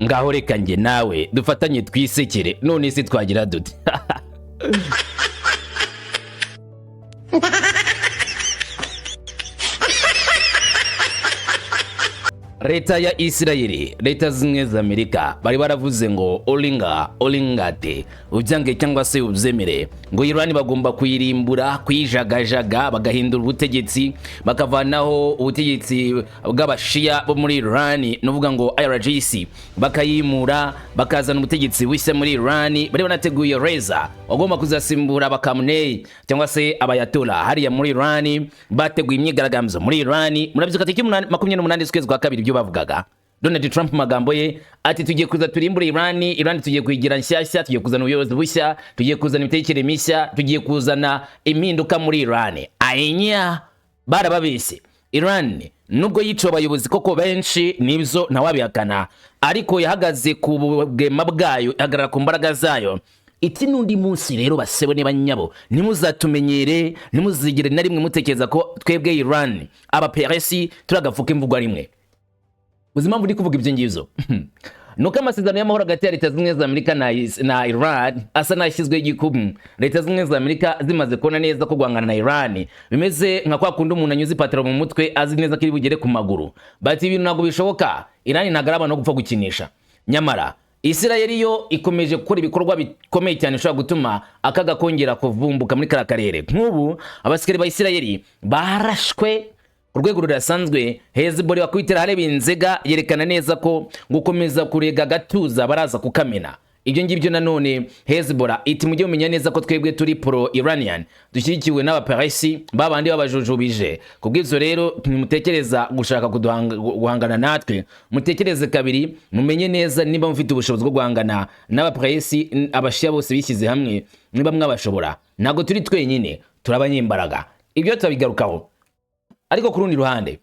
Ngaho reka njye nawe dufatanye twisekere. None se twagira dute? Leta ya Isirayeli, Leta Zimwe za Amerika bari baravuze ngo oringa oringate, ubyange cyangwa se ubyemere, ngo Irani bagomba kuyirimbura, kuyijagajaga, bagahindura ubutegetsi, bakavanaho ubutegetsi bw'abashiya bo muri Irani, nuvuga ngo IRGC, bakayimura, bakazana ubutegetsi bushya muri Irani. Bari banateguye Reza wagomba kuzasimbura abaKhamenei cyangwa se Abayatola hariya muri Irani. Bateguye imyigaragambyo muri Irani. Murabyibuka tariki 28 z'ukwezi kwa kabiri, ibyo bavugaga. Donald Trump mu magambo ye ati: "Tugiye kuza turimbure Irani. Irani tugiye kuyigira nshyashya, tugiye kuzana ubuyobozi bushya, tugiye kuzana imitekerereze mishya, tugiye kuzana impinduka muri Irani." Ayinya, barababeshye. Iran nubwo yiciwe abayobozi koko benshi, nibyo, ntawabihakana, ariko yahagaze ku bwema bwayo, ihagarara ku mbaraga zayo, iti: "N'undi munsi rero, basebo banyabo, ntimuzatumenyere, ntimuzigere na rimwe mutekereza ko twebwe Iran, Abaperesi, turagafuka imvugwa rimwe." Uzi impamvu ndi kuvuga ibyo ngibyo? Nuko amasezerano y'amahoro hagati ya Leta Zunze Ubumwe za Amerika na Iran asa n'ashyizweho igikumwe. Leta Zunze Ubumwe za Amerika zimaze kubona neza ko guhangana na Iran bimeze nka kwa kundi umuntu anyuze ipataro mu mutwe azi neza ko iri bugere ku maguru. Bati: "Ibintu ntabwo bishoboka, Iran ntabwo ari abantu bo gupfa gukinisha." Nyamara Isirayeli yo ikomeje gukora ibikorwa bikomeye cyane bishobora gutuma akaga kongera kuvumbuka muri kariya karere. Nk'ubu abasirikare ba Isirayeli barashwe ku rwego rudasanzwe. Hezbollah bakubitira hareba inzega, yerekana neza ko gukomeza kurega agatuza baraza kukamena. Ibyo ngibyo nanone Hezbollah iti: "Mujye mumenya neza ko twebwe turi pro Iranian, dushyigikiwe n'Abaperesi babandi babajujubije. Kubw'ibyo rero, ntimutekereza gushaka guhangana natwe, mutekereze kabiri, mumenye neza niba mufite ubushobozi bwo guhangana n'Abaperesi, Abashiya bose bishyize hamwe, niba mwabashobora. Ntabwo turi twenyine, turi abanyembaraga." Ibyo turabigarukaho. Ariko ku rundi ruhande,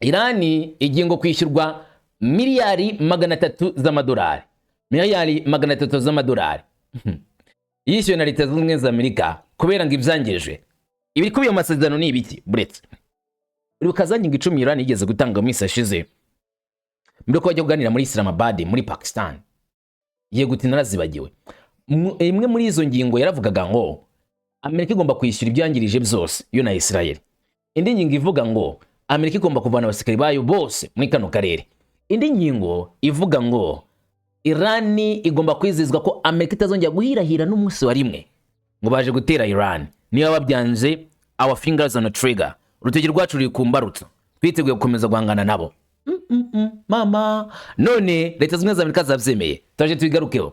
Irani igiye ngo kwishyurwa miliyari 300 z'amadolari, miliyari 300 z'amadolari yishyuwe na Leta Zunze Ubumwe za Amerika kubera ngo ibyangijwe. Ibikubiye mu masezerano ni ibiki? Buretse uribuka za ngingo 10 Irani yigeze gutanga mu minsi yashize mbere ko bajya kuganira muri Islamabad muri Pakistan? Yego, uti narazibagiwe. Imwe muri izo ngingo yaravugaga ngo Amerika igomba kwishyura ibyangirije byose yo na Israel. Indi ngingo ivuga ngo Amerika igomba kuvana abasirikari bayo bose muri kano karere. Indi ngingo ivuga ngo Irani igomba kwizezwa ko Amerika itazongera guhirahira n'umunsi wa rimwe ngo baje gutera Iran. Niba babyanze, our fingers on the trigger, urutoki rwacu ruri ku mbarutso, twiteguye gukomeza guhangana nabo. Mama, none Leta Zunze Ubumwe za Amerika zabyemeye. Turaje tubigarukeho.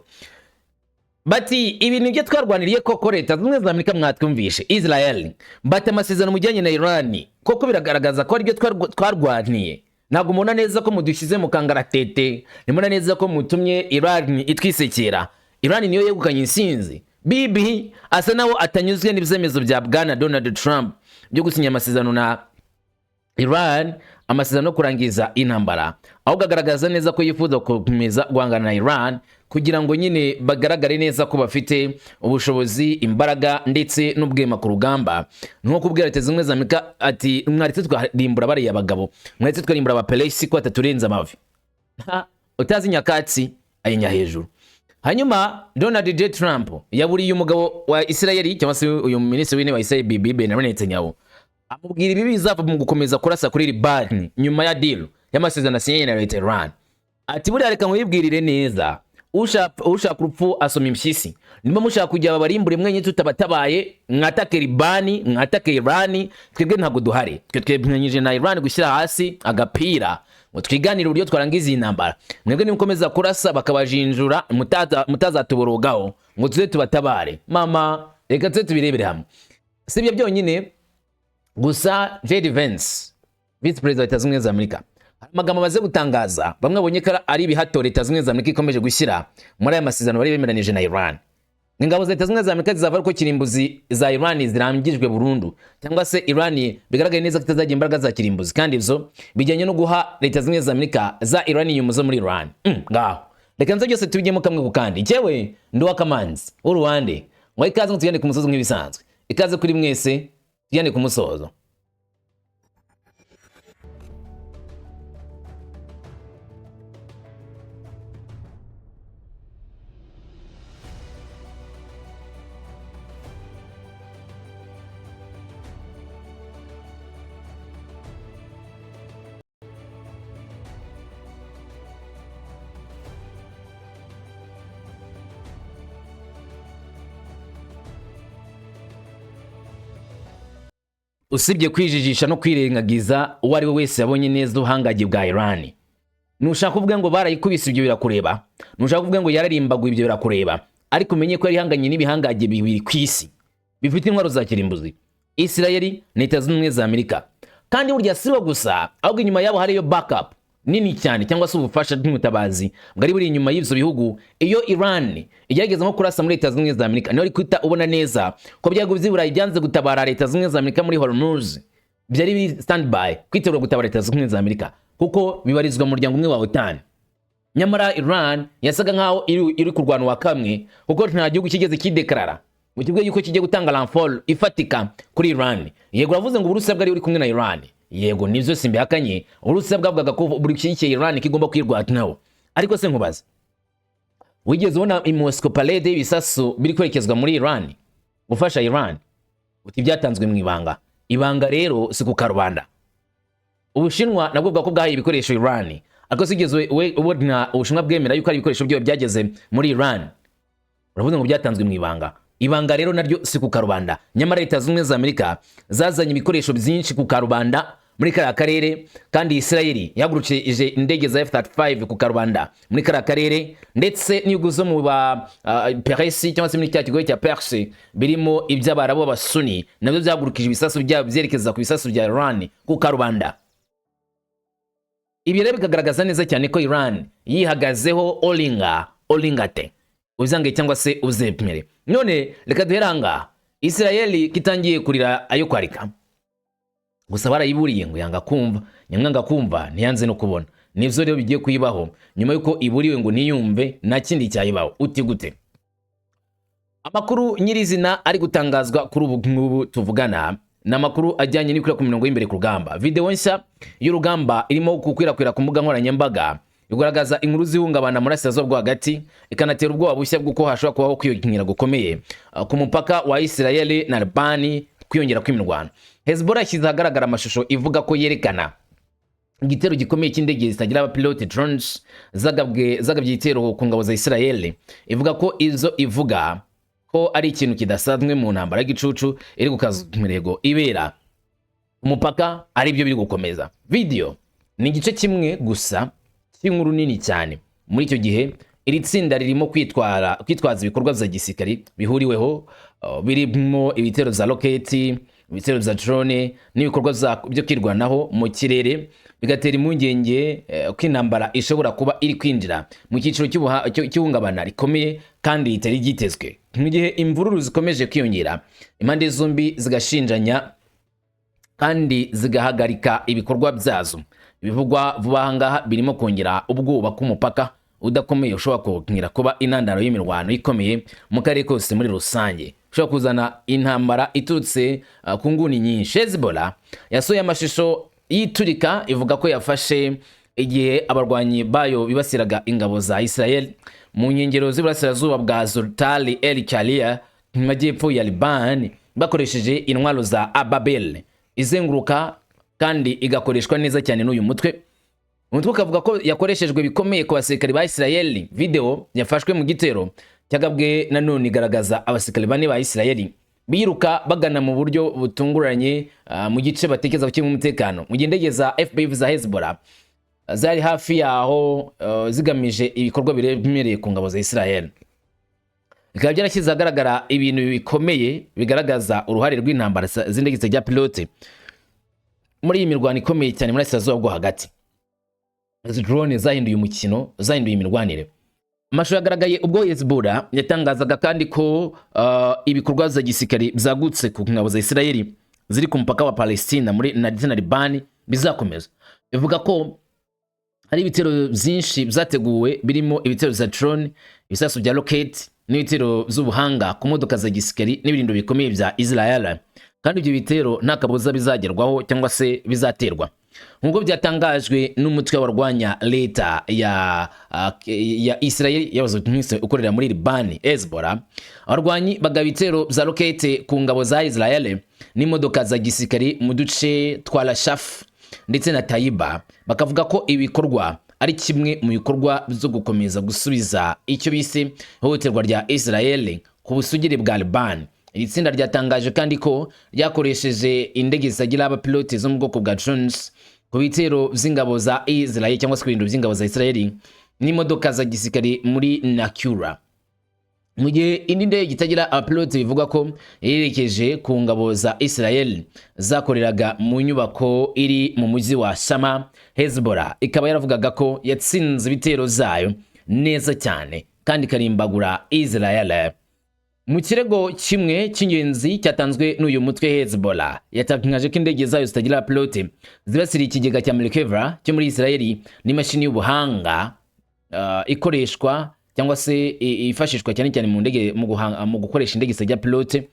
Bati: "Ibi nibyo twarwaniriye koko? Leta Zunze Ubumwe za Amerika mwatwumvishe?" Israel bati: "Amasezerano mujyanye na Iran koko biragaragaza ko aribyo twarwaniye? Ntabwo mubona neza ko mudushyize mu kangaratete? Ntimubona neza ko mutumye Iran itwisekera? Iran niyo yegukanye insinzi." Bibi asa naho atanyuzwe n'ibyemezo bya bwana Donald Trump byo gusinya amasezerano na Iran, amasezerano yo kurangiza intambara, ahubwo agaragaza neza ko yifuza gukomeza guhangana na Iran kugira ngo nyine bagaragare neza ko bafite ubushobozi, imbaraga ndetse n'ubwema ku rugamba. Ni nko kubwira Leta Zunze Ubumwe za Amerika ati: "Mwaretse twarimbura bariya bagabo, mwaretse twarimbura Abaperesi ko bataturenza amavi." Ha, utazi nyakatsi ayinya hejuru. Hanyuma Donald J Trump yaburiye umugabo wa Isirayeli, cyangwa se uyu minisitiri w'intebe wa Isirayeli, Bibi Benjamin Netanyahu, amubwira ibi bizava mu gukomeza kurasa kuri Libani nyuma ya deal y'amasezerano asinyanye na leta Iran. Ati: "Buriya reka nkwibwirire neza, ushaka urupfu asoma impyisi. Niba mushaka kujya babarimbure mwenye tutabatabaye, mwatake Libani, mwatake Irani, twebwe ntabwo duhari. Twe twemeranyije na Iran gushyira hasi agapira ngo twiganire uburyo twarangiza iyi ntambara. Mwebwe nimukomeza kurasa bakabajinjura, mutazatuborogaho ngo tuze tubatabare." Mama, reka tuze tubirebere hamwe. Si ibyo byonyine gusa, JD Vance, visi perezida wa Leta Zunze Ubumwe za Amerika, hari amagambo amaze gutangaza bamwe babonye ko ari ibihato Leta Zunze Ubumwe za Amerika ikomeje gushyira muri aya masezerano bari bemeranije na Iran. Ingabo za Leta Zunze Ubumwe za Amerika zizava ariko kirimbuzi za Iran zirangijwe burundu, cyangwa se Iran bigaragaye neza ko itazagira imbaraga za kirimbuzi, kandi ibyo bijyanye no guha Leta Zunze Ubumwe za Amerika za uranium zo muri Iran. Ngaho reka nze byose tubijyemo kamwe ku kandi. Njyewe ndi uw'akamanzi w'uruwande ngo ikaze ngo tugende ku musozi nk'ibisanzwe. Ikaze kuri mwese, tugende ku musozo. Usibye kwijijisha no kwirengagiza, uwo ari we wese yabonye neza ubuhangange bwa Iran. Nushaka kuvuga ngo barayikubise, ibyo birakureba. Nushaka kuvuga ngo yararimbaguye, ibyo birakureba. Ariko umenye ko yari ihanganye n'ibihangange bibiri ku isi bifite intwaro za kirimbuzi, Isirayeli na Leta Zunze Ubumwe za Amerika. Kandi burya si bo gusa, ahubwo inyuma yabo hariyo backup nini cyane, cyangwa se ubufasha bw'ubutabazi bwari buri inyuma y'ibyo bihugu. Iyo Iran igerageza nko kurasa muri Leta Zunze Ubumwe za Amerika, niho uri guhita ubona neza ko byago by'i Burayi byanze gutabara Leta Zunze Ubumwe za Amerika muri Hormuz, byari biri standby kwitegura gutabara Leta Zunze Ubumwe za Amerika, kuko bibarizwa mu muryango umwe wa OTAN. Nyamara Iran yasaga nkaho iri kurwana uwa kamwe, kuko nta gihugu kigeze kidekarara ngo kivuge yuko kigiye gutanga renfort ifatika kuri Iran. Yego, uravuze ngo Uburusiya bwari buri kumwe na Iran. Yego, nivyo, simbihakanye. Uburusiya bwavugaga ko buri shyigikiye Iran, ko igomba kwirwanaho. Ariko se nkubaze, wigeze ubona i Moscow parade y'ibisasu biri kwerekezwa muri Iran gufasha Iran? Uti byatanzwe mu ibanga. Ibanga rero si ku karubanda. Ubushinwa nabwo buvuga ko bwahaye ibikoresho Iran, ariko sigeze we ubona Ubushinwa bwemera yuko ari ibikoresho byayo byageze muri Iran? Uravuze ngo byatanzwe mu ibanga. Ibanga rero naryo si ku karubanda. Nyamara Leta Zunze Ubumwe za Amerika zazanye ibikoresho byinshi ku karubanda muri kariya karere, kandi Isirayeli yahagurukije indege za F35 ku karubanda muri kariya karere, ndetse n'ibihugu zo mu ba Peresi, cyangwa se muri cya kigobe cya Perse, birimo iby'Abarabu b'Abasuni, nabyo byahagurukije ibisasu byabo byerekeza ku bisasu bya Iran ku karubanda. Ibi rero bikagaragaza neza cyane ko Iran yihagazeho olinga olingate, uzange cyangwa se uzemere. None reka duhere ahangaha. Isirayeli kitangiye kurira ayo kwarika gusa, barayiburiye ngo yanga kumva. Nyamwanga kumva ntiyanze no kubona. Nivyo rero bigiye kuyibaho nyuma yuko iburiwe ngo ntiyumve, nta kindi cyayibaho. Uti gute? Amakuru nyirizina ari gutangazwa kuri ubu ngubu tuvugana ni amakuru ajyanye n'ibikwira ku mirongo y'imbere ku rugamba. Videwo nshya y'urugamba irimo gukwirakwira ku mbuga nkoranyambaga igaragaza inkuru z'ihungabana muri Burasirazuba bwo Hagati, ikanatera ubwoba bushya bw'uko hashobora kubaho kwiyongera gukomeye ku mupaka wa Isirayeli na Libani, kwiyongera kw'imirwano. Hezbollah yashyize ahagaragara amashusho ivuga ko yerekana igitero gikomeye cy'indege zitagira abapilote, drones, zagabye igitero ku ngabo za Israel. Ivuga ko izo ivuga ko ari ikintu kidasanzwe mu ntambara y'igicucu iri gukaza imirego ibera umupaka, ari byo biri gukomeza. Video ni igice kimwe gusa cy'inkuru nini cyane. Muri icyo gihe iri tsinda ririmo kwitwaza ibikorwa bya gisirikari bihuriweho, birimo ibitero bya roketi, ibitero bya drone n'ibikorwa byo kwirwanaho mu kirere, bigatera impungenge ko intambara ishobora kuba iri kwinjira mu cyiciro cy'ihungabana rikomeye kandi ritari ryitezwe, mu gihe imvururu zikomeje kwiyongera, impande zombi zigashinjanya kandi zigahagarika ibikorwa byazo. Ibivugwa vuba aha ngaha birimo kongera ubwoba k'umupaka udakomeye ushobora kongera kuba intandaro y'imirwano ikomeye mu karere kose muri rusange, ushobora kuzana intambara iturutse ku nguni nyinshi. Hezbollah yasohoye amashusho y'iturika ivuga ko yafashe igihe abarwanyi bayo bibasiraga ingabo za Israel mu nkengero z'iburasirazuba bwa Zurtali El Chalia mu majyepfo ya Liban, bakoresheje intwaro za Ababil izenguruka kandi igakoreshwa neza cyane n'uyu mutwe. Umutwe ukavuga ko yakoreshejwe bikomeye ku basirikare ba Israel. Video yafashwe mu gitero cyagabwe nanone igaragaza abasirikare bane ba Israel biruka bagana mu buryo butunguranye mu gice batekereza ko kirimo umutekano, mu gihe indege za FPV za Hezbollah zari hafi yaho, zigamije ibikorwa biremereye ku ngabo za Israel. Bikaba byarashyize ahagaragara ibintu bikomeye bigaragaza uruhare rw'intambara z'indege zitagira pilote muri iyi mirwano ikomeye cyane muri Burasirazuba bwo Hagati. Izi drone zahinduye umukino, zahinduye imirwanire. Amashusho yagaragaye ubwo Hezbollah yatangazaga kandi ko ibikorwa bya gisirikare byagutse ku ngabo za Israel ziri ku mupaka wa Palestina muri na ndetse na Libani bizakomeza. Bivuga ko hari ibitero byinshi byateguwe, birimo ibitero bya drone, ibisasu bya rocket n'ibitero by'ubuhanga ku modoka za gisirikare n'ibirindo bikomeye bya Israel, kandi ibyo bitero nta kabuza bizagerwaho cyangwa se bizaterwa, nk'uko byatangajwe n'umutwe w'abarwanya leta ya Israel yabaze ukorera muri Libani, Hezbollah. Abarwanyi bagaba ibitero bya rokete ku ngabo za Israel n'imodoka za gisirikare mu duce twa Rashaf ndetse na Tayiba, bakavuga ko ibikorwa ari kimwe mu bikorwa byo gukomeza gusubiza icyo bise ihohoterwa rya Israel ku busugire bwa Liban. Iri tsinda ryatangaje kandi ko ryakoresheje indege zitagira abapilote zo mu bwoko bwa drones ku bitero vy'ingabo za Israel, cyangwa se ku birindiro by'ingabo za Israel n'imodoka za gisirikare muri Nakura, mu gihe indi ndege itagira abapilote bivuga ko yerekeje ku ngabo za Israel zakoreraga mu nyubako iri mu mujyi wa Shama. Hezbollah ikaba yaravugaga ko yatsinze ibitero zayo neza cyane kandi ikarimbagura Israel. Mu kirego kimwe cy'ingenzi cyatanzwe n'uyu mutwe, Hezbollah yatangaje ko indege zayo zitagira abapilote zibasiriye ikigega cya Merkava cyo muri Israel n'imashini y'ubuhanga ikoreshwa cyangwa se ifashishwa cyane cyane mu ndege, mu gukoresha indege zitagira pilote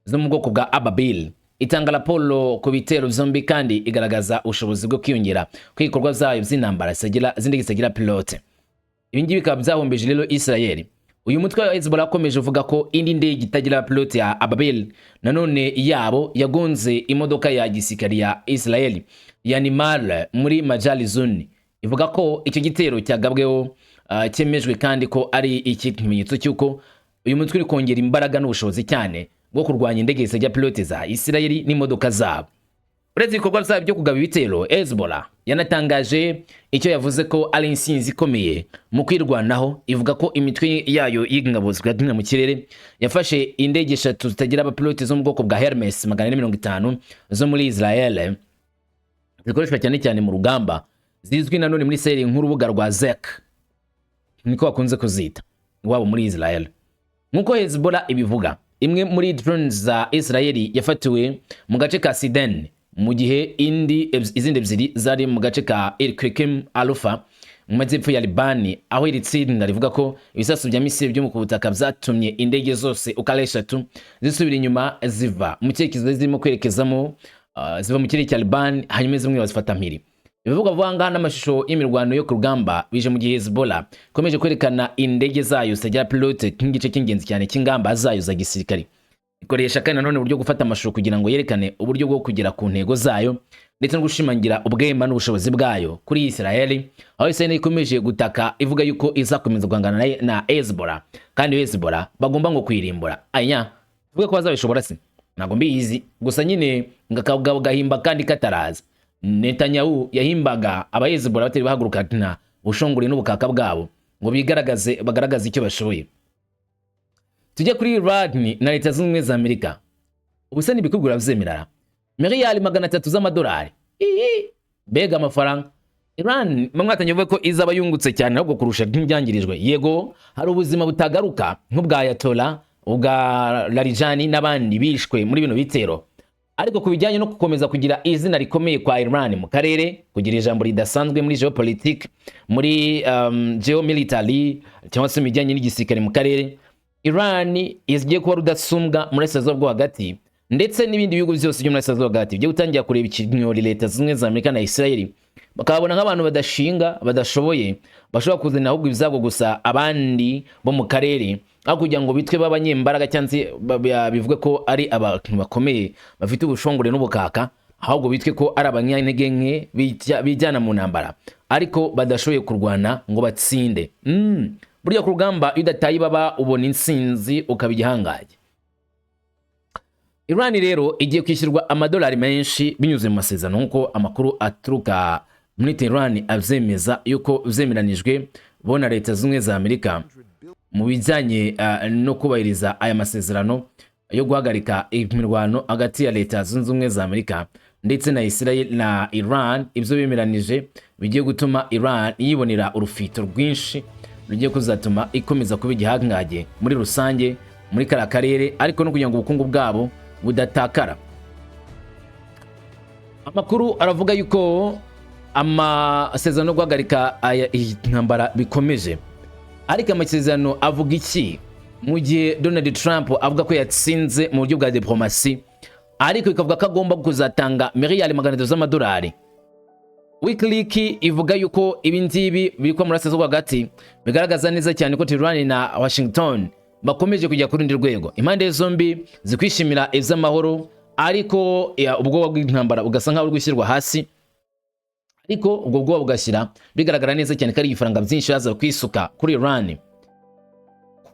zo mu bwoko bwa Ababil. Itanga raporo ku bitero byombi kandi igaragaza ubushobozi bwo kwiyongera kw'ibikorwa byayo by'intambara z'indege zitagira pilote. Ibi ngibi bikaba byahombeje rero Israel. Uyu mutwe wa Hezbollah wakomeje uvuga ko indi ndege itagira pilote ya Ababil nanone yabo yagonze imodoka ya gisirikare ya Israel ya Nimar muri Majali Zone. Ivuga ko icyo gitero cyagabweho cyemejwe kandi ko ari iki kimenyetso cy'uko uyu mutwe uri kongera imbaraga n'ubushobozi cyane bwo kurwanya indege zitagira pilote za Israel n'imodoka zabo. Uretse ibikorwa byabo byo kugaba ibitero, Hezbollah yanatangaje icyo yavuze ko ari insinzi ikomeye mu kwirwanaho. Ivuga ko imitwe yayo y'ingabo zirwanira mu kirere yafashe indege eshatu zitagira abapilote zo mu bwoko bwa Hermes 450 zo muri Israel, zikoreshwa cyane cyane mu rugamba, zizwi nanone muri Israel nk'urubuga rwa Zek, niko bakunze kuzita iwabo muri Israel. Nk'uko Hezbollah ibivuga, imwe muri drones za Israel yafatiwe mu gace ka Sidon, mu gihe indi izindi ebyiri zari mu gace ka Irkrikim Alpha mu majyepfo ya Libani, aho iri tsinda rivuga ko ibisasu bya misile byo ku butaka byatumye indege zose uko ari eshatu zisubira inyuma ziva mu cyerekezo zirimo kwerekezamo, ziva mu kirere cya Libani, hanyuma zimwe bazifata mpiri. Ibivugwa vuba ngaha n'amashusho y'imirwano yo ku rugamba bije mu gihe Hezbollah ikomeje kwerekana indege zayo zitagira pilote nk'igice cy'ingenzi cyane cy'ingamba zayo za gisirikare. Ikoresha kandi nanone uburyo bwo gufata amashusho kugira ngo yerekane uburyo bwo kugera ku ntego zayo ndetse no gushimangira ubwema n'ubushobozi bwayo kuri Israel, aho Israel ikomeje gutaka ivuga yuko izakomeza guhangana na Hezbollah kandi Hezbollah bagomba ngo kuyirimbura. Anya tuvuge ko bazabishobora se? Ntabwo mbizi, gusa nyine ngo akagabo gahimba kandi kataraza. Netanyahu yahimbaga aba Hezbollah batari bahaguruka na bushongore n'ubukaka bwabo ngo bigaragaze, bagaragaze icyo bashoboye. Tujye kuri Iran na Leta Zunze Ubumwe za Amerika. Ubusa ntibikubwira byemerara miliyari 300 z'amadolari. Ihi, mbega amafaranga! Iran bamwe batangiye kuvuga ko izaba yungutse cyane ahubwo kurusha nk'ibyangirijwe. Yego, hari ubuzima butagaruka nk'ubwa Ayatollah, ubwa Larijani n'abandi bishwe muri bino bitero, ariko ku bijyanye no gukomeza kugira izina rikomeye kwa Iran mu karere, kugira ijambo ridasanzwe muri geopolitique, muri geomilitary, cyangwa se mu bijyanye n'igisirikare mu karere, Iran igiye kuba rudasumbwa muri Burasirazuba bwo hagati ndetse n'ibindi bihugu byose byo muri Burasirazuba bwo hagati bigiye gutangira kureba ikinyori Leta Zunze Ubumwe za Amerika na Israel, bakabona nk'abantu badashinga, badashoboye, bashobora kuzanira ahubwo ibyago gusa abandi bo mu karere, aho kugira ngo bitwe b'abanyembaraga cyangwa se bivuge ko ari abantu bakomeye bafite ubushongore n'ubukaka, ahubwo bitwe ko ari abanyantege nke bijyana mu ntambara ariko badashoboye kurwana ngo batsinde. Burya ku rugamba iyo udataye ibaba ubona intsinzi, ukaba igihangange. Iran rero igiye kwishyurwa amadolari menshi binyuze mu masezerano, nk'uko amakuru aturuka muri Tehran abyemeza yuko byemeranijwe bo na Leta Zunze Ubumwe za Amerika mu bijyanye no kubahiriza aya masezerano yo guhagarika imirwano hagati ya Leta Zunze Ubumwe za Amerika ndetse na Israel na Iran. Ibyo bemeranije bigiye gutuma Iran yibonera urufito rwinshi rugiye kuzatuma ikomeza kuba igihangange muri rusange muri kariya karere, ariko no kugira ngo ubukungu bwabo budatakara. Amakuru aravuga yuko amasezerano yo guhagarika aya iyi ntambara bikomeje, ariko amasezerano avuga iki mu gihe Donald Trump avuga ko yatsinze mu buryo bwa diplomasi, ariko ikavuga ko agomba kuzatanga miliyari 300 z'amadolari? WikiLeaks ivuga yuko ibi ngibi biri kuba muri Burasirazuba hagati bigaragaza neza cyane ko Tehran na Washington bakomeje kujya ku rundi rwego. Impande zombi zikwishimira iby'amahoro, ariko ubwoba bw'intambara bugasa nkaho buri gushyirwa hasi, ariko ubwo bwoba bugashyira bigaragara neza cyane ko ari ibifaranga byinshi baza kwisuka kuri Iran.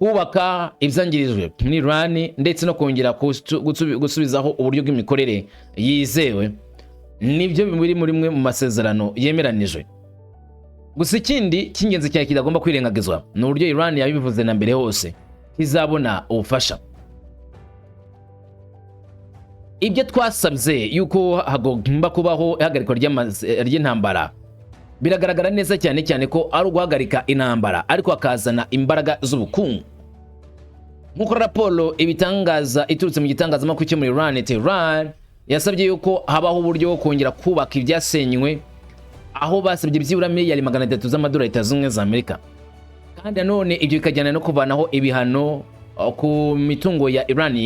Kubaka ibyangirijwe muri Iran ndetse no kongera gusubizaho uburyo bw'imikorere yizewe nibyo biri muri mwe mu masezerano yemeranijwe. Gusa ikindi cy'ingenzi cyane kitagomba kwirengagizwa ni uburyo Iran yabivuze na mbere hose izabona ubufasha. Ibyo twasabye yuko hagomba kubaho ihagarikwa ry'intambara biragaragara neza cyane cyane ko ari uguhagarika intambara, ariko hakazana imbaraga z'ubukungu, nk'uko raporo ibitangaza iturutse mu gitangazamakuru cyo muri Iran. Tehran yasabye yuko habaho uburyo bwo kongera kubaka ibyasenywe, aho basabye byibura miliyari 300 z'amadolari Leta Zunze Ubumwe za Amerika, kandi nanone ibyo bikajyana no kuvanaho ibihano ku mitungo ya Iran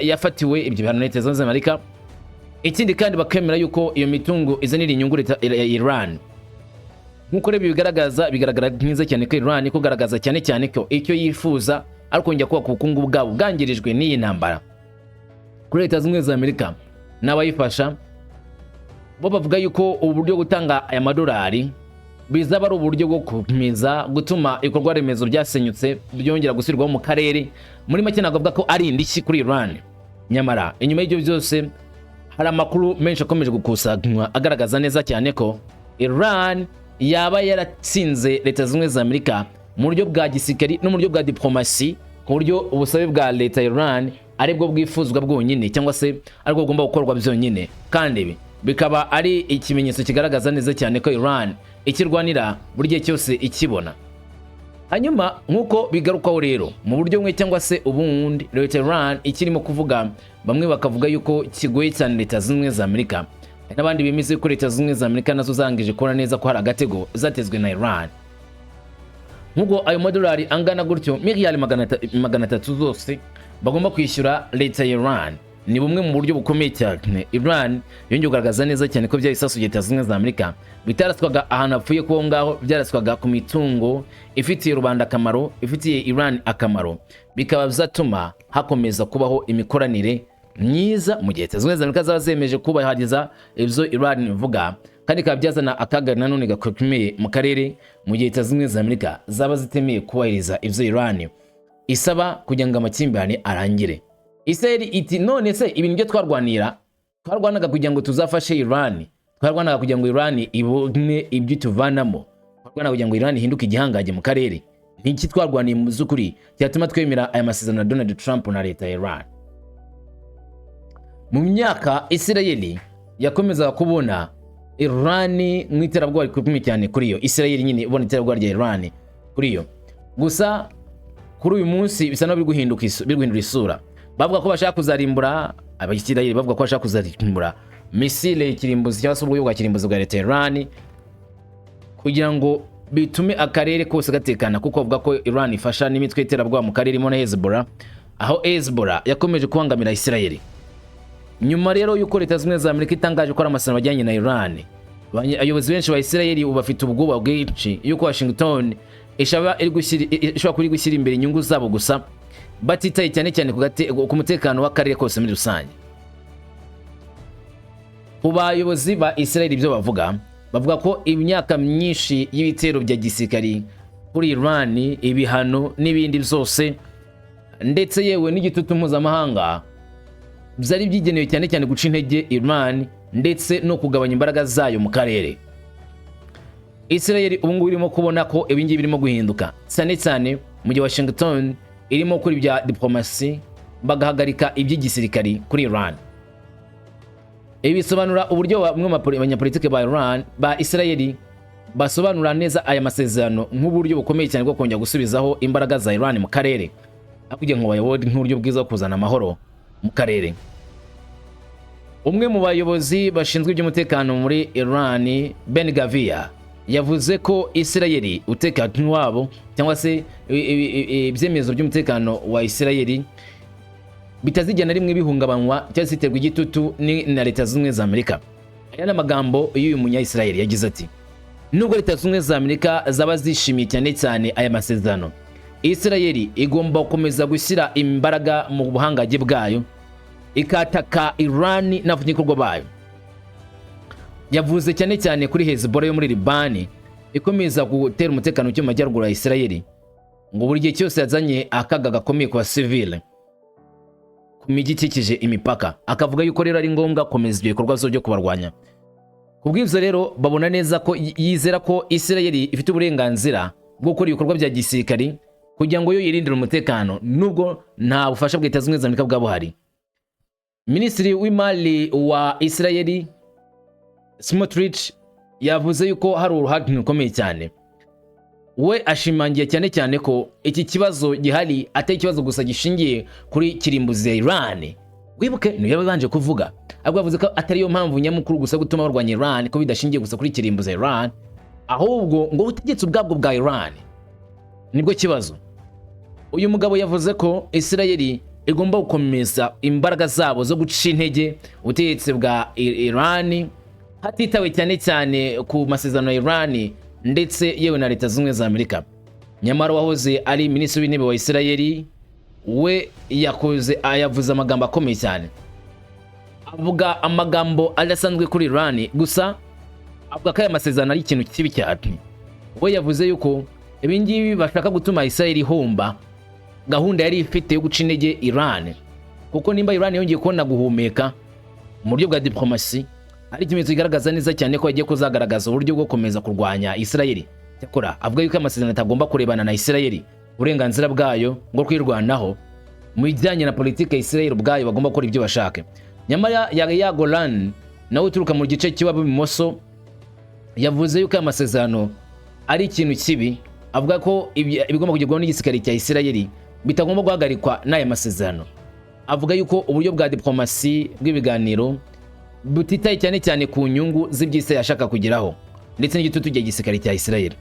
yafatiwe ibyo bihano na Leta Zunze Ubumwe za Amerika. Ikindi kandi, bakemera yuko iyo mitungo izanira inyungu leta ya Iran. Nk'uko rero bigaragaza, bigaragara neza cyane ko Iran iko kugaragaza cyane cyane ko icyo yifuza ari ukongera kubaka ubukungu bwabo bwangirijwe n'iyi ntambara. Kuri Leta Zunze Ubumwe za Amerika n'abayifasha bo, bavuga yuko ubu buryo bwo gutanga aya madolari bizaba ari uburyo bwo gukomeza gutuma ibikorwa remezo byasenyutse byongera gusubirwaho mu karere. Muri make, ntabwo avuga ko ari indishyi kuri Iran. Nyamara inyuma y'ibyo byose, hari amakuru menshi akomeje gukusanywa agaragaza neza cyane ko Iran yaba yaratsinze Leta Zunze Ubumwe za Amerika mu buryo bwa gisirikari no mu buryo bwa diplomasi, ku buryo ubusabe bwa leta ya Iran aribwo bwifuzwa bwonyine, cyangwa se aribwo bugomba gukorwa byonyine. Kandi ibi bikaba ari ikimenyetso kigaragaza neza cyane ko Iran ikirwanira buri gihe cyose ikibona. Hanyuma nk'uko bigarukwaho rero, mu buryo bumwe cyangwa se ubundi, leta ya Iran ikirimo kuvuga, bamwe bakavuga yuko kigoye cyane Leta Zunze Ubumwe za Amerika, hari n'abandi bemeza yuko Leta Zunze Ubumwe za Amerika nazo zangije kubona neza ko hari agatego zatezwe na Iran, nk'ubwo ayo madolari angana gutyo, miliyari 300 zose bagomba kwishyura leta ya Iran, ni bumwe mu buryo bukomeye cyane Iran yongeye kugaragaza neza cyane ko bya bisasu bya Leta Zunze Ubumwe za Amerika bitaraswaga ahantu hapfuye kuba ngaho, byaraswaga ku mitungo ifitiye rubanda akamaro, ifitiye Iran akamaro, bikaba bizatuma hakomeza kubaho imikoranire myiza mu gihe Leta Zunze Ubumwe za Amerika zaba zemeje kubahiriza ibyo Iran ivuga. Kandi bikaba byazana akaga nanone gakomeye mu karere mu gihe Leta Zunze Ubumwe za Amerika zaba zitemeye kubahiriza ibyo Iran isaba kugira ngo amakimbirane arangire. Israel iti: "None se ibintu byo twarwanira, twarwanaga kugira ngo tuzafashe Iran, twarwanaga kugira ngo Iran ibone ibyo tuvanamo, twarwanaga kugira ngo Iran ihinduke igihangange mu karere, niki twarwaniye mu by'ukuri cyatuma twemera aya masezerano na Donald Trump na leta ya Iran?" Mu myaka Israel yakomezaga kubona Iran nk'iterabwoba rikomeye cyane kuri yo, Israel nyine ibona iterabwoba rya Iran kuri yo. Gusa kuri uyu munsi bisa naho biri guhindura isura. Bavuga ko bashaka kuzarimbura, Abisirayeli bavuga ko bashaka kuzarimbura misile kirimbuzi cyangwa se uburyo bwa kirimbuzi bwa leta ya Iran, kugira ngo bitume akarere kose gatekana, kuko bavuga ko Iran ifasha n'imitwe y'iterabwoba mu karere irimo na Hezbollah, aho Hezbollah yakomeje kubangamira Israel. Nyuma rero y'uko Leta Zunze Ubumwe za Amerika itangaje ko ari amasezerano ajyanye na Iran, abayobozi benshi ba Israel ubu bafite ubwoba bwinshi yuko Washington ishobora kuba iri gushyira imbere inyungu zabo gusa, batitaye cyane cyane ku mutekano w'akarere kose muri rusange. Ku bayobozi ba Israel, ibyo bavuga, bavuga ko imyaka myinshi y'ibitero bya gisirikari kuri Iran, ibihano n'ibindi byose, ndetse yewe n'igitutu mpuzamahanga, byari byigenewe cyane cyane guca intege Iran ndetse no kugabanya imbaraga zayo mu karere. Israel ubu ngubu irimo kubona ko ibi ngibi birimo guhinduka, cyane cyane mu gihe Washington irimo gukora ibya diplomasi, bagahagarika iby'igisirikari kuri Iran. Ibi bisobanura uburyo bamwe mu banyapolitike ba Iran, ba Israel, basobanura neza aya masezerano nk'uburyo bukomeye cyane bwo kongera gusubizaho imbaraga za Iran mu karere, aho kugira ngo bayobore nk'uburyo bwiza bwo kuzana amahoro mu karere. Umwe mu bayobozi bashinzwe iby'umutekano muri Iran, Ben Gvir, yavuze ko Israel umutekano wabo cyangwa se ibyemezo by'umutekano wa Israel bitazigera na rimwe bihungabanywa cyangwa se biterwa igitutu na Leta Zunze Ubumwe za Amerika. Aya ni amagambo y'uyu munya Israel, yagize ati: "Nubwo Leta Zunze Ubumwe za Amerika zaba zishimiye cyane cyane aya masezerano, Israel igomba gukomeza gushyira imbaraga mu buhangange bwayo, ikataka Iran n'abafatanyabikorwa bayo." Yavuze cyane cyane kuri Hezbollah yo muri Libani ikomeza gutera umutekano muke mu majyaruguru ya Israel. Ngo buri gihe cyose yazanye akaga gakomeye ku basivile ku mijyi ikikije imipaka, akavuga yuko rero ari ngombwa gukomeza ibyo bikorwa byo kubarwanya. Kubw'ibyo rero, babona neza ko yizera ko Isirayeli ifite uburenganzira bwo gukora ibikorwa bya gisirikari kugira ngo yo yirindire umutekano, nubwo nta bufasha bwa Leta Zunze Ubumwe za Amerika bwaba buhari. Minisitiri w'imari wa Isirayeli Smotrich yavuze yuko hari uruhare rukomeye cyane. We ashimangiye cyane cyane ko iki kibazo gihari atari ikibazo gusa gishingiye kuri kirimbuzi ya Iran. Wibuke niyo yabanje kuvuga, ahubwo yavuze ko atari yo mpamvu nyamukuru gusa gutuma barwanya Iran, ko bidashingiye gusa kuri kirimbuzi ya Iran, ahubwo ngo ubutegetsi ubwabwo bwa Iran nibwo kibazo. Uyu mugabo yavuze ko Isirayeli igomba gukomeza imbaraga zabo zo guca intege ubutegetsi bwa Iran, hatitawe cyane cyane ku masezerano ya Iran ndetse yewe na Leta Zunze Ubumwe za Amerika. Nyamara wahoze ari minisitiri w'intebe wa Isirayeli we yakoze, yavuze amagambo akomeye cyane, avuga amagambo adasanzwe kuri Iran, gusa avuga ko aya masezerano ari ikintu kibi cyane. We yavuze yuko ibi ngibi bashaka gutuma Isirayeli ihomba gahunda yari ifite yo guca intege Iran, kuko nimba Iran yongeye kubona guhumeka mu buryo bwa diplomasi, ari ikimenyetso kigaragaza neza cyane ko yagiye kuzagaragaza uburyo bwo gukomeza kurwanya Isirayeli. Cyakora avuga yuko amasezerano atagomba kurebana na Isirayeli, uburenganzira bwayo bwo kwirwanaho mu bijyanye na politiki ya Isirayeli ubwayo, bagomba gukora ibyo bashaka. Nyamara Yair Golan, nawe uturuka mu gice cy'ibumoso, yavuze yuko aya masezerano ari ikintu kibi, avuga ko ibigomba kugerwaho n'igisirikare cya Isirayeli bitagomba guhagarikwa n'aya masezerano. Avuga yuko uburyo bwa diplomasi bw'ibiganiro butitaye cyane cyane ku nyungu z'iby'isi yashaka kugeraho ndetse n'igitutu cya gisirikare cya Isirayeli.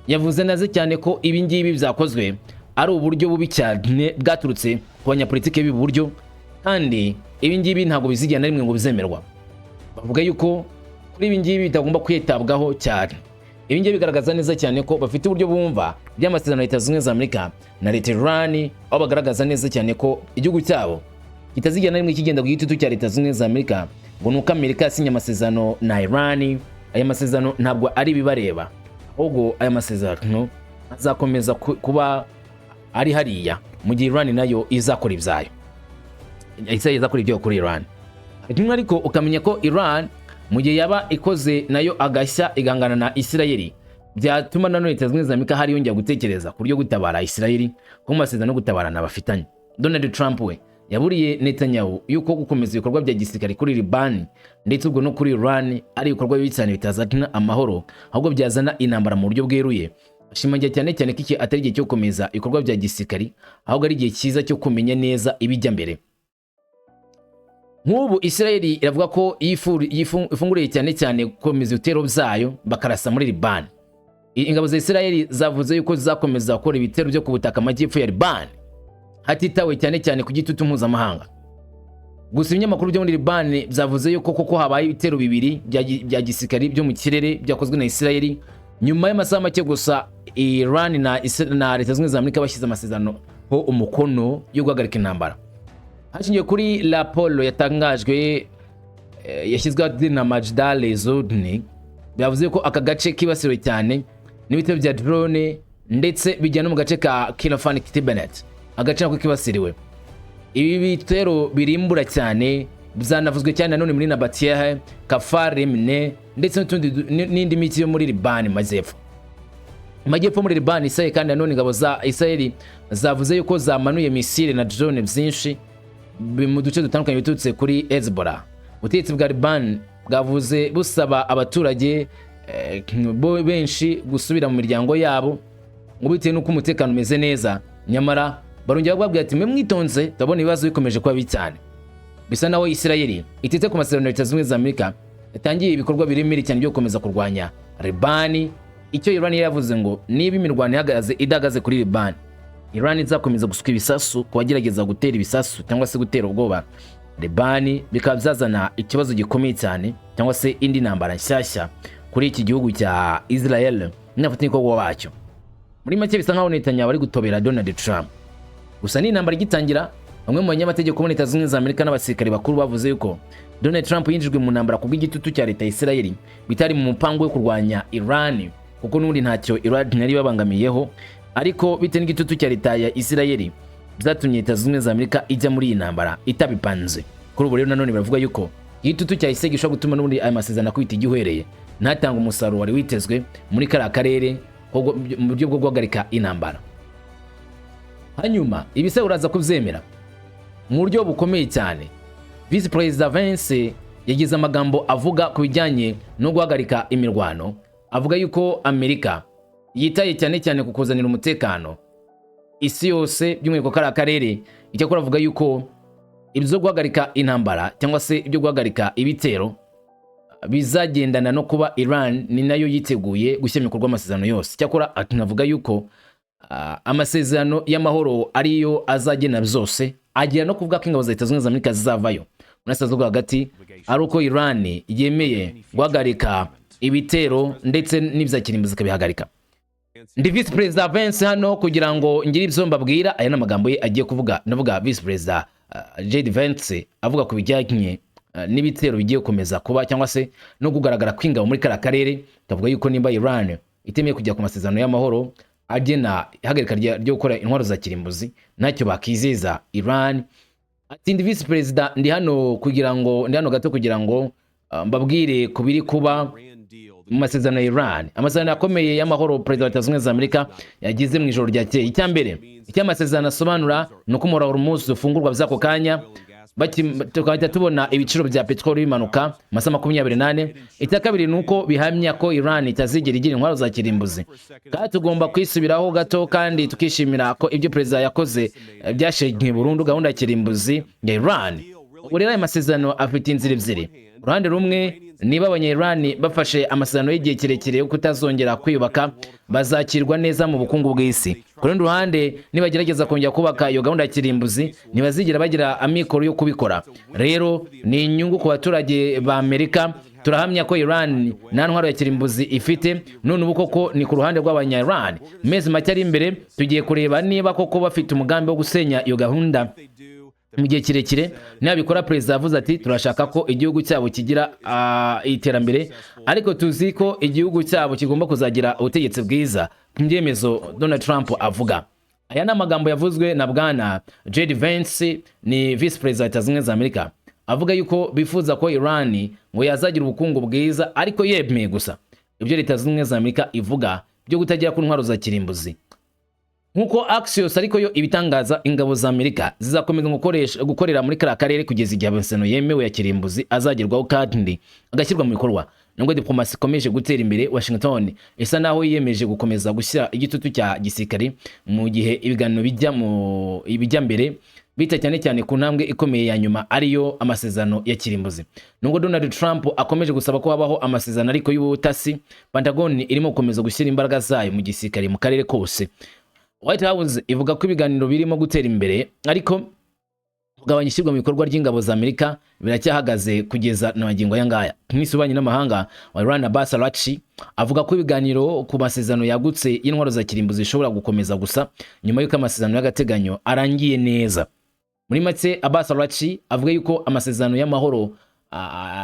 Yavuze neza cyane ko ibi ngibi byakozwe ari uburyo bubi cyane bwaturutse ku banyapolitike b'iburyo, kandi ibi ngibi ntabwo bizigera na rimwe ngo bizemerwa. Bavuga yuko kuri ibi ngibi bitagomba kwitabwaho cyane. Ibi ngibi bigaragaza neza cyane ko bafite uburyo bumva by'amasezerano ya Leta Zunze Ubumwe za Amerika na leta Iran, aho bagaragaza neza cyane ko igihugu cyabo kitazigera na rimwe kigenda ku gitutu cya Leta Zunze Ubumwe za Amerika, ngo nuko Amerika yasinye amasezerano na Iran. Aya masezerano ntabwo ari ibibareba, ahubwo aya masezerano azakomeza kuba ari hariya mu gihe Iran nayo izakora ibyayo, Israel izakora ibyo kuri Iran. Rimwe ariko ukamenya ko Iran mu gihe yaba ikoze nayo agashya igangana na Isirayeli, byatuma nanone Leta Zunze Ubumwe za Amerika hari yongera gutekereza ku buryo gutabara Isirayeli, ko mu masezerano yo gutabarana bafitanye. Donald Trump we yaburiye Netanyahu yuko gukomeza ibikorwa bya gisirikare kuri Liban ndetse ubwo no kuri Iran ari ibikorwa bibi cyane bitazana amahoro, ahubwo byazana intambara mu buryo bweruye. Ashimangira cyane cyane ko iki atari igihe cyo gukomeza ibikorwa bya gisirikari, ahubwo ari igihe cyiza cyo kumenya neza ibijya mbere. Nk'ubu Isirayeli iravuga ko ifunguriye cyane cyane gukomeza ibitero byayo bakarasa muri Liban. Ingabo za Isirayeli zavuze yuko zizakomeza gukora ibitero byo ku butaka amajyepfo ya Liban, hatitawe cyane cyane ku gitutu mpuzamahanga. Gusa ibinyamakuru byo muri Liban byavuze yuko koko habaye ibitero bibiri bya gisirikari byo mu kirere byakozwe na Isirayeli nyuma y'amasaha make gusa Iran na Leta Zunze Ubumwe za Amerika bashyize amasezerano ho umukono yo guhagarika intambara. Hashingiwe kuri raporo yatangajwe, yashyizweho na Majdal Zodni, byavuze ko aka gace kibasiwe cyane n'ibitero bya drone, ndetse bijya no mu gace ka Kirafan Tibenet, agace nako kibasiriwe. Ibi bitero birimbura cyane byanavuzwe cyane nanone muri Nabatieh, Kafar Remne ndetse n'indi mijyi yo muri Liban majyepfo. Majyepfo muri Liban, Israel kandi nanone ingabo za Israel zavuze yuko zamanuye misile na drone byinshi mu duce dutandukanye biturutse kuri Hezbollah. Ubutegetsi bwa Liban bwavuze busaba abaturage bo benshi gusubira mu miryango yabo, ngo bitewe n'uko umutekano umeze neza. Nyamara barongera bababwira ati: "Mwe mwitonze, turabona ibibazo bikomeje kuba bibi cyane." Bisa naho Isirayeli itite ku masezerano ya Leta Zunze Ubumwe za Amerika, yatangiye ibikorwa biremereye cyane byo gukomeza kurwanya Libani. Icyo Iran yavuze ngo niba imirwano ihagaze idahagaze kuri Libani, Iran izakomeza gusuka ibisasu ku bagerageza gutera ibisasu cyangwa se gutera ubwoba Libani, bikaba byazana ikibazo gikomeye cyane cyangwa se indi ntambara nshyashya kuri iki gihugu cya Israel n'abafatanyabikorwa bacyo. Muri make, bisa nkaho Netanyahu ari gutobera Donald Trump. Gusa ni intambara igitangira, bamwe mu banyamategeko bo muri Leta Zunze Ubumwe za Amerika n'abasirikare bakuru bavuze yuko Donald Trump yinjijwe mu ntambara kubw'igitutu cya leta ya Israel, bitari mu mupango wo kurwanya Iran, kuko n'ubundi ntacyo Iran yari babangamiyeho. Ariko bitewe n'igitutu cya leta ya Isirayeli, byatumye Leta Zunze Ubumwe za Amerika ijya muri iyi ntambara itabipanze. Kuri ubu rero nanone baravuga yuko igitutu cya Isirayeli gishobora gutuma n'ubundi aya masezerano akubita igihwereye, ntatange umusaruro wari witezwe muri kariya karere mu buryo bwo guhagarika intambara. Hanyuma ibise uraza kubyemera mu buryo bukomeye cyane. Visi Perezida Vance yagize amagambo avuga ku bijyanye no guhagarika imirwano, avuga yuko Amerika yitaye cyane cyane ku kuzanira umutekano isi yose, by'umwihariko kariya karere. Icyakora avuga yuko ibyo guhagarika intambara cyangwa se ibyo guhagarika ibitero bizagendana no kuba Iran ni nayo yiteguye gushyira mu bikorwa amasezerano yose. Cyakora anavuga yuko amasezerano y'amahoro ariyo azagena byose, agira no kuvuga ko ingabo za Leta Zunze Ubumwe za Amerika zizavayo muri bwo hagati ari uko Iran yemeye guhagarika ibitero ndetse n'ibya kirimbuzi ikabihagarika. Ndi Visi Perezida Vance hano kugira ngo ngire ibyo mbabwira. Aya ni amagambo ye agiye kuvuga. Ndavuga Visi Perezida JD Vance avuga ku bijyanye n'ibitero bigiye gukomeza kuba cyangwa se no kugaragara kw'ingabo muri kariya karere. Kavuga yuko nimba Iran itemeye kujya ku masezerano y'amahoro agena ihagarika ryo gukora intwaro za kirimbuzi, ntacyo bakizeza Iran. Ati: "Ndi Visi Perezida, ndi hano kugira ngo, ndi hano gato kugira ngo mbabwire ku biri kuba mu masezerano ya Iran, amasezerano akomeye y'amahoro Perezida wa Leta Zunze Ubumwe za Amerika yagize mu ijoro ryakeye. Icya mbere, icyo amasezerano asobanura ni uko umuhora wa Hormuz ufungurwa by'ako kanya, tukahita tubona ibiciro bya peteroli bimanuka amasaha 24. Icya kabiri ni uko bihamya ko Iran itazigera igira intwaro za kirimbuzi. Kandi tugomba kwisubiraho gato kandi tukishimira ko ibyo perezida yakoze byashenye burundu gahunda ya kirimbuzi ya Iran. Ubu rero aya masezerano afite inzira ebyiri. Uruhande rumwe, niba Abanya-Iran bafashe amasezerano y'igihe kirekire yo kutazongera kwiyubaka, bazakirwa neza mu bukungu bw'isi. Ku rundi ruhande, nibagerageza kongera kubaka iyo gahunda ya kirimbuzi, ntibazigera bagira amikoro yo kubikora. Rero ni inyungu ku baturage ba Amerika. Turahamya ko Iran nta ntwaro ya kirimbuzi ifite none ubu koko ni ku ruhande rw'Abanya-Iran. Mu mezi make ari imbere tugiye kureba niba koko bafite umugambi wo gusenya iyo gahunda mu gihe kirekire. Nabikora, perezida yavuze ati: 'Turashaka ko igihugu cyabo kigira iterambere, ariko tuzi ko igihugu cyabo kigomba kuzagira ubutegetsi bwiza,' ku byemezo Donald Trump avuga." Aya ni amagambo yavuzwe na bwana JD Vance, ni Visi Perezida wa Leta Zunze Ubumwe za Amerika, avuga yuko bifuza ko Iran ngo yazagira ubukungu bwiza, ariko yemeye gusa ibyo Leta Zunze Ubumwe za Amerika ivuga byo kutagera ku ntwaro za kirimbuzi. Nk'uko Axios ariko yo ibitangaza, ingabo za Amerika zizakomeza gukorera muri kariya karere kugeza igihe amasezerano yemewe ya kirimbuzi azagerwaho kandi agashyirwa mu bikorwa. Nubwo diplomasi ikomeje gutera imbere, Washington isa naho yiyemeje gukomeza gushyira igitutu cya gisirikare mu gihe ibiganiro bijya mbere, bita cyane cyane ku ntambwe ikomeye ya nyuma, ariyo amasezerano ya kirimbuzi. Nubwo Donald Trump akomeje gusaba ko habaho amasezerano ariko y'ubutasi, Pentagon irimo gukomeza gushyira imbaraga zayo mu gisirikare mu karere kose. White House ivuga ko ibiganiro birimo gutera imbere, ariko kugabanya ishyirwa mu bikorwa ry'ingabo za Amerika biracyahagaze kugeza na magingo aya ngaya. Minisitiri w'ububanyi n'amahanga wa Iran, Abbas Araghchi, avuga ko ibiganiro ku masezerano yagutse y'intwaro za kirimbuzi zishobora gukomeza gusa nyuma y'uko amasezerano y'agateganyo arangiye neza. Muri make, Abbas Araghchi avuga yuko amasezerano y'amahoro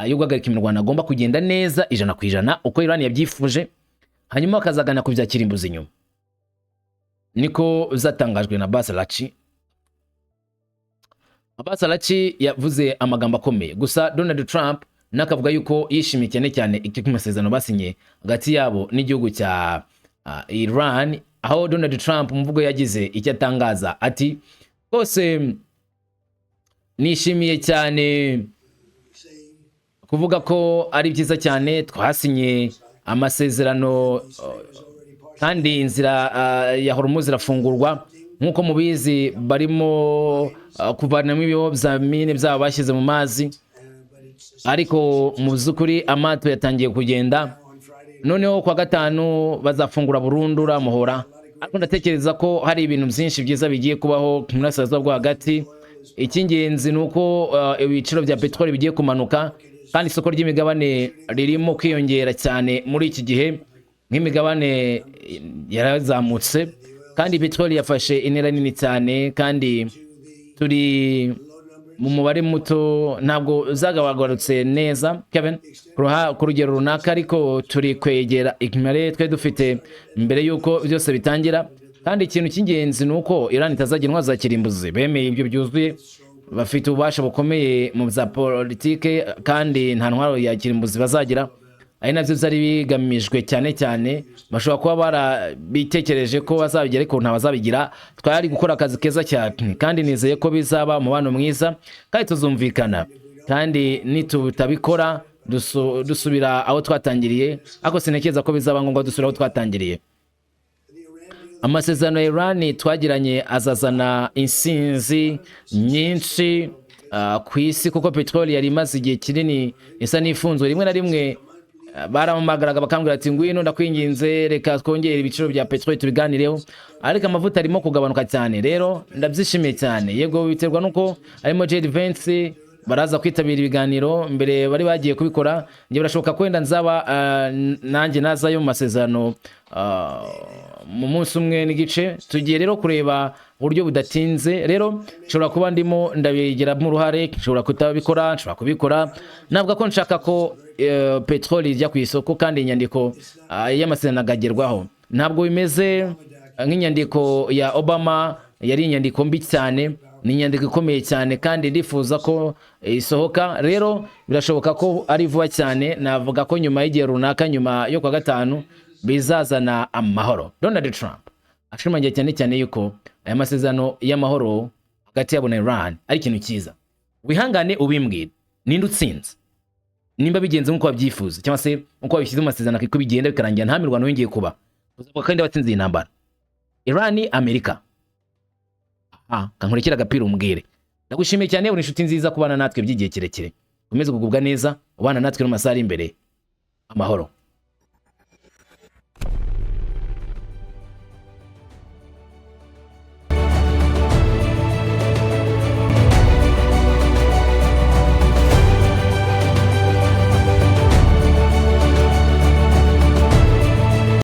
yo guhagarika imirwano agomba kugenda neza 100% uko Iran yabyifuje, hanyuma bakazagana ku bya kirimbuzi nyuma. Niko zatangajwe na Abbas Araghchi. Abbas Araghchi yavuze amagambo akomeye gusa. Donald Trump nakavuga yuko yishimiye cyane cyane icyo masezerano basinye hagati yabo n'igihugu cya Iran, aho Donald Trump mu mvugo yagize icyo atangaza ati: "Rwose nishimiye cyane kuvuga ko ari byiza cyane twasinye amasezerano, kandi inzira ya Hormuz irafungurwa. Nk'uko mubizi, barimo kuvanamo ibibo bya mine byabo bashyize mu mazi, ariko mu by'ukuri amato yatangiye kugenda. Noneho kwa gatanu bazafungura burundu uriya muhora. Ariko ndatekereza ko hari ibintu byinshi byiza bigiye kubaho mu burasirazuba bwo hagati. Icy'ingenzi ni uko ibiciro bya peteroli bigiye kumanuka, kandi isoko ry'imigabane ririmo kwiyongera cyane muri iki gihe, nk'imigabane yarazamutse, kandi peteroli yafashe intera nini cyane, kandi turi mu mubare muto, ntabwo zagabagarutse neza, Kevin, ku rugero runaka, ariko turi kwegera imibare twari dufite mbere y'uko byose bitangira. Kandi Kandi ikintu cy'ingenzi ni uko Iran itazagira intwaro za kirimbuzi. Bemeye ibyo byuzuye, bafite ububasha bukomeye mu bya politike, kandi nta ntwaro ya kirimbuzi bazagira, ari nabyo byari bigamijwe cyane cyane. Bashobora kuba barabitekereje ko bazabigira, ariko nta bazabigira. Twari gukora akazi keza cyane, kandi nizeye ko bizaba umubano mwiza kandi tuzumvikana. Kandi nitutabikora dusubira aho twatangiriye, ariko sintekereza ko bizaba ngombwa dusubira aho twatangiriye. Amasezerano ya Iran twagiranye azazana insinzi nyinshi ku isi, kuko peteroli yari imaze igihe kinini isa n'ifunzwe. Rimwe na rimwe barampamagaraga bakambwira ati: "Ngwino, ndakwinginze, reka twongere ibiciro bya peteroli tubiganireho." Ariko amavuta arimo kugabanuka cyane, rero ndabyishimiye cyane. Yego, biterwa nuko harimo JD Vance, baraza kwitabira ibiganiro mbere bari bagiye kubikora. Njye birashoboka ko wenda nzaba nanjye nazayo mu masezerano mu munsi umwe n'igice. Tugiye rero kureba uburyo budatinze. Rero nshobora kuba ndimo ndabigiramo uruhare, nshobora kutabikora, nshobora kubikora. Navuga ko nshaka ko peteroli ijya ku isoko kandi inyandiko y'amasezerano akagerwaho. Ntabwo bimeze nk'inyandiko ya Obama, yari inyandiko mbi cyane. Ni inyandiko ikomeye cyane kandi ndifuza ko isohoka. Rero birashoboka ko ari vuba cyane. Navuga ko nyuma y'igihe runaka, nyuma yo kwa gatanu, bizazana amahoro. Donald Trump ashimangira cyane cyane yuko aya masezerano y'amahoro hagati yabo na Iran ari ikintu cyiza. Wihangane ubimbwire, ninde utsinze nimba bigenze nk'uko babyifuza, cyangwa se nk'uko babishyize mu masezerano, ko bigenda bikarangira nta mirwano yongeye kuba? Uzavuga kandi watsinze iyi ntambara, Iran, Amerika? Aha kankurekera agapira umbwire. Ndagushimiye cyane, uri inshuti nziza kubana natwe by'igihe kirekire. Ukomeze kugubwa neza, ubana natwe no mu masaha ari imbere. Amahoro.